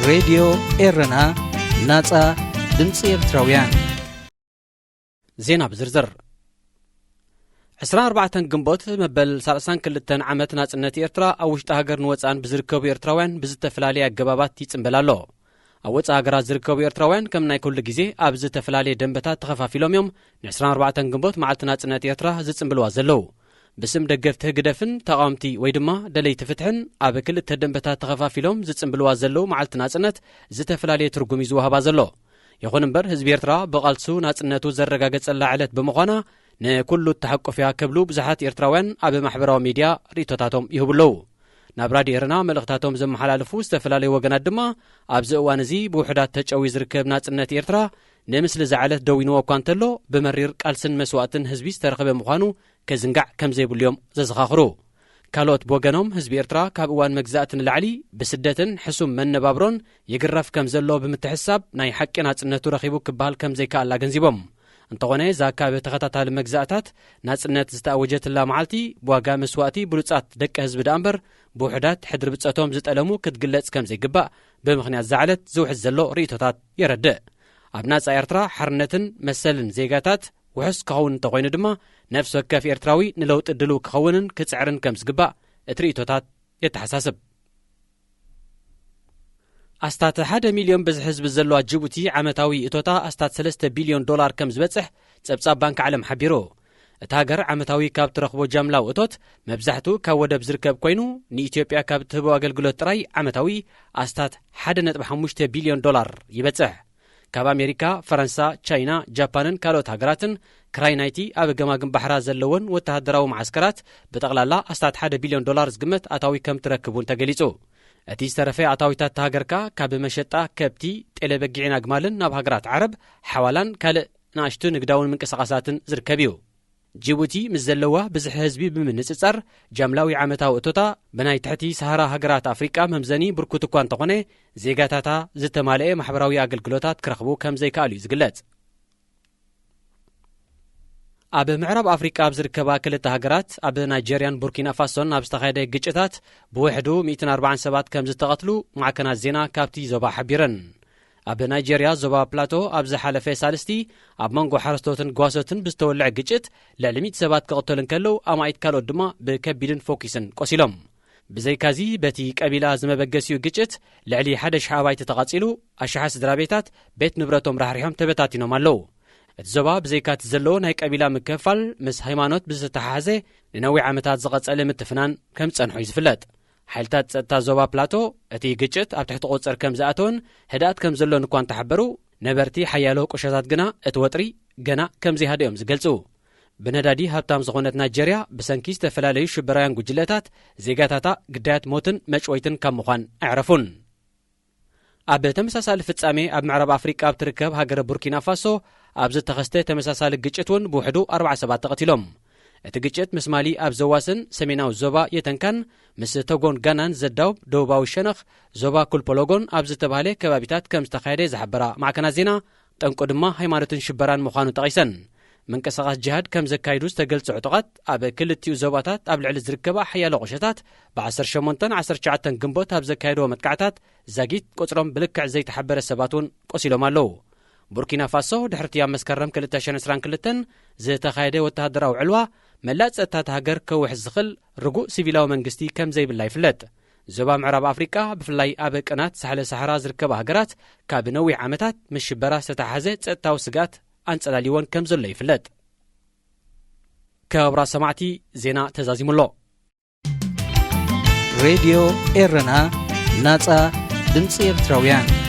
ሬድዮ ኤረና፣ ናጻ ድምጺ ኤርትራውያን። ዜና ብዝርዝር። ዕስራን ኣርባዕተን ግንቦት መበል ሰላሳን ክልተን ዓመት ናጽነት ኤርትራ ኣብ ውሽጢ ሃገር ንወጻእን ብዝርከቡ ኤርትራውያን ብዝተፈላለየ ኣገባባት ይጽንበል ኣሎ። ኣብ ወጻኢ ሃገራት ዝርከቡ ኤርትራውያን ከም ናይ ኩሉ ግዜ ኣብ ዝተፈላለየ ደንበታት ተኸፋፊሎም እዮም ን ዕስራን ኣርባዕተን ግንቦት መዓልቲ ናጽነት ኤርትራ ዝጽንብልዋ ዘለዉ። ብስም ደገፍቲ ህግደፍን ተቓወምቲ ወይ ድማ ደለይቲ ፍትሕን ኣብ ክልተ ደንበታት ተኸፋፊሎም ዝጽንብልዋ ዘለዉ መዓልቲ ናጽነት ዝተፈላለየ ትርጉም እዩ ዝወሃባ ዘሎ። ይኹን እምበር ህዝቢ ኤርትራ ብቓልሱ ናጽነቱ ዘረጋገጸላ ዕለት ብምዃና ንኩሉ እተሓቁፍ እያ ክብሉ ብዙሓት ኤርትራውያን ኣብ ማሕበራዊ ሚድያ ርእይቶታቶም ይህቡ ኣለዉ። ናብ ራድዮ ኤረና መልእኽታቶም ዘመሓላልፉ ዝተፈላለዩ ወገናት ድማ ኣብዚ እዋን እዚ ብውሑዳት ተጨውዩ ዝርከብ ናጽነት ኤርትራ ንምስሊ እዛ ዕለት ደዊንዎ እኳ እንተሎ ብመሪር ቃልስን መስዋእትን ህዝቢ ዝተረኸበ ምዃኑ ክዝንጋዕ ከም ዘይብሉ እዮም ዘዘኻኽሩ። ካልኦት ብወገኖም ህዝቢ ኤርትራ ካብ እዋን መግዛእቲ ንላዕሊ ብስደትን ሕሱም መነባብሮን ይግረፍ ከም ዘሎ ብምትሕስሳብ ናይ ሓቂ ናጽነቱ ረኺቡ ክበሃል ከም ዘይከኣል ኣገንዚቦም። እንተኾነ እዛ ካብ ተኸታታሊ መግዛእታት ናጽነት ዝተኣወጀትላ መዓልቲ ብዋጋ መስዋእቲ ብሉጻት ደቂ ህዝቢ ደኣ እምበር ብውሑዳት ሕድሪ ብጸቶም ዝጠለሙ ክትግለጽ ከም ዘይግባእ ብምኽንያት እዛ ዕለት ዝውሕዝ ዘሎ ርእይቶታት የረድእ። ኣብ ናጻ ኤርትራ ሓርነትን መሰልን ዜጋታት ውሑስ ክኸውን እንተኾይኑ ድማ ነፍሲ ወከፍ ኤርትራዊ ንለውጢ ድሉው ክኸውንን ክጽዕርን ከም ዝግባእ እቲ ርእይቶታት የተሓሳስብ። ኣስታት ሓደ ሚልዮን ብዝሒ ህዝቢ ዘለዋ ጅቡቲ ዓመታዊ እቶታ ኣስታት ሰለስተ ቢልዮን ዶላር ከም ዝበጽሕ ጸብጻብ ባንክ ዓለም ሓቢሩ። እታ ሃገር ዓመታዊ ካብ ትረኽቦ ጃምላዊ እቶት መብዛሕትኡ ካብ ወደብ ዝርከብ ኮይኑ ንኢትዮጵያ ካብ እትህቦ ኣገልግሎት ጥራይ ዓመታዊ ኣስታት ሓደ ነጥቢ ሓሙሽተ ቢልዮን ዶላር ይበጽሕ። ካብ ኣሜሪካ፣ ፈረንሳ፣ ቻይና፣ ጃፓንን ካልኦት ሃገራትን ክራይ ናይቲ ኣብ ገማግም ባሕራ ዘለወን ወተሃደራዊ መዓስከራት ብጠቕላላ ኣስታት ሓደ ቢልዮን ዶላር ዝግመት ኣታዊ ከም ትረክብ እውን ተገሊጹ። እቲ ዝተረፈ ኣታዊታት እታ ሃገር ከኣ ካብ መሸጣ ከብቲ፣ ጤለ በጊዕን ኣግማልን ናብ ሃገራት ዓረብ፣ ሓዋላን ካልእ ንኣሽቱ ንግዳውን ምንቅስቓሳትን ዝርከብ እዩ። ጅቡቲ ምስ ዘለዋ ብዝሒ ህዝቢ ብምንጽጻር ጃምላዊ ዓመታዊ እቶታ ብናይ ትሕቲ ሰሃራ ሃገራት ኣፍሪቃ መምዘኒ ብርኩት እኳ እንተኾነ ዜጋታታ ዝተማልኤ ማሕበራዊ ኣገልግሎታት ክረኽቡ ከም ዘይከኣሉ እዩ ዝግለጽ። ኣብ ምዕራብ ኣፍሪቃ ኣብ ዝርከባ ክልተ ሃገራት ኣብ ናይጀርያን ቡርኪና ፋሶን ኣብ ዝተኻየደ ግጭታት ብውሕዱ ሚእትን ኣርባዓን ሰባት ከም ዝተቐትሉ ማዕከናት ዜና ካብቲ ዞባ ሓቢረን። ኣብ ናይጀርያ ዞባ ፕላቶ ኣብ ዝሓለፈ ሳልስቲ ኣብ መንጎ ሓረስቶትን ጓሶትን ብዝተወልዐ ግጭት ልዕሊ ሚእቲ ሰባት ክቕተሉ እንከለዉ ኣማኢት ካልኦት ድማ ብከቢድን ፎኪስን ቆሲሎም። ብዘይካዚ በቲ ቀቢላ ዝመበገሲኡ ግጭት ልዕሊ ሓደ ሽሕ ኣባይቲ ተቓጺሉ ኣሽሓት ስድራ ቤታት ቤት ንብረቶም ራሕሪሖም ተበታቲኖም ኣለዉ። እቲ ዞባ ብዘይካቲ ዘለዎ ናይ ቀቢላ ምክፍፋል ምስ ሃይማኖት ብዝተሓሓዘ ንነዊሕ ዓመታት ዝቐጸለ ምትፍናን ከም ዝጸንሖ እዩ ዝፍለጥ። ሓይልታት ጸጥታ ዞባ ፕላቶ እቲ ግጭት ኣብ ትሕቲ ቁጽር ከም ዝኣተወን ህድኣት ከም ዘሎን እኳ እንተሓበሩ ነበርቲ ሓያሎ ቁሸታት ግና እቲ ወጥሪ ገና ከም ዘይሃደ እዮም ዝገልጹ። ብነዳዲ ሃብታም ዝኾነት ናይጀርያ ብሰንኪ ዝተፈላለዩ ሽበራውያን ጉጅለታት ዜጋታታ ግዳያት ሞትን መጭወይትን ካብ ምዃን ኣዕረፉን። ኣብ ተመሳሳሊ ፍጻሜ ኣብ ምዕራብ ኣፍሪቃ ኣብ ትርከብ ሃገረ ቡርኪና ፋሶ ኣብ ዝተኸስተ ተመሳሳሊ ግጭት እውን ብውሕዱ ኣርባዓ ሰባት ተቐቲሎም። እቲ ግጭት ምስ ማሊ ኣብ ዘዋስን ሰሜናዊ ዞባ የተንካን ምስ ቶጎን ጋናን ዘዳውብ ደቡባዊ ሸነኽ ዞባ ኩልፖሎጎን ኣብ ዝተባህለ ከባቢታት ከም ዝተኻየደ ዝሓበራ ማዕከናት ዜና ጠንቁ ድማ ሃይማኖትን ሽበራን ምዃኑ ጠቒሰን። ምንቅስቓስ ጅሃድ ከም ዘካይዱ ዝተገልጹ ዕጡቓት ኣብ ክልቲኡ ዞባታት ኣብ ልዕሊ ዝርከባ ሓያሎ ቁሸታት ብ ዓሰርተ ሸሞንተን ዓሰርተ ትሽዓተን ግንቦት ኣብ ዘካየድዎ መጥቃዕታት ዛጊት ቁጽሮም ብልክዕ ዘይተሓበረ ሰባት እውን ቆሲሎም ኣለዉ። ቡርኪና ፋሶ ድሕርቲ ኣብ መስከረም ክልተ ሽሕን ዕስራን ክልተን ዝተኻየደ ወተሃደራዊ ዕልዋ መላእ ጸጥታ እታ ሃገር ከውሕስ ዝኽእል ርጉእ ሲቪላዊ መንግስቲ ከም ዘይብላ ይፍለጥ። ዞባ ምዕራብ ኣፍሪቃ ብፍላይ ኣብ ቅናት ሳሕለ ሳሕራ ዝርከባ ሃገራት ካብ ነዊሕ ዓመታት ምስ ሽበራ ዝተተሓሓዘ ጸጥታዊ ስግኣት ኣንጸላልይወን ከም ዘሎ ይፍለጥ። ክቡራት ሰማዕቲ፣ ዜና ተዛዚሙ ኣሎ። ሬድዮ ኤረና፣ ናጻ ድምጺ ኤርትራውያን።